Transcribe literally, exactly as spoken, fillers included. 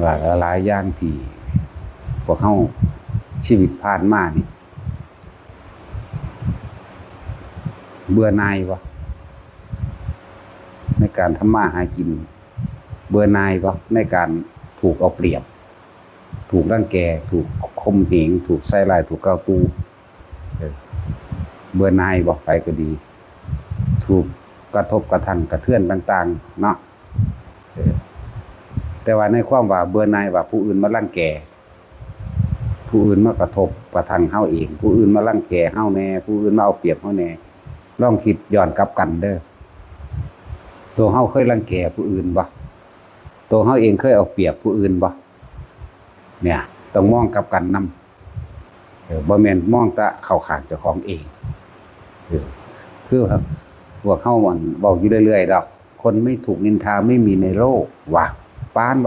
ว่าหลายๆอย่างที่พวกเฮาชีวิตผ่านมานี่ เบื่อหน่ายบ่ในการทำมาหากิน เบื่อหน่ายบ่ในการถูกเอาเปรียบ ถูกรังแก ถูกข่มเหง ถูกใส่ร้าย ถูกเกาตูเออเบื่อหน่ายบ่ไปก็ดี ถูกกระทบกระทั่งกระเทือนต่างๆเนาะเออแต่ว่าในความว่าเบื่อหน่ายว่าผู้อื่นมารังแก ผู้อื่นมากระทบกระทั่งเฮาเอง ผู้อื่นมารังแกเฮาแน่ ผู้อื่นมาเอาเปรียบเฮาแน่ ลองคิดย้อนกลับกันเด้อ ตัวเฮาเคยรังแกผู้อื่นบ่ ตัวเฮาเองเคยเอาเปรียบผู้อื่นบ่ เนี่ย ต้องมองกลับกันนำเออบ่แม่นมองแต่เข้าข้างเจ้าของเองเออคือพวกเฮามันเว้าอยู่เรื่อยๆดอก คนไม่ถูกนินทาไม่มีในโลกว่ะ ปาน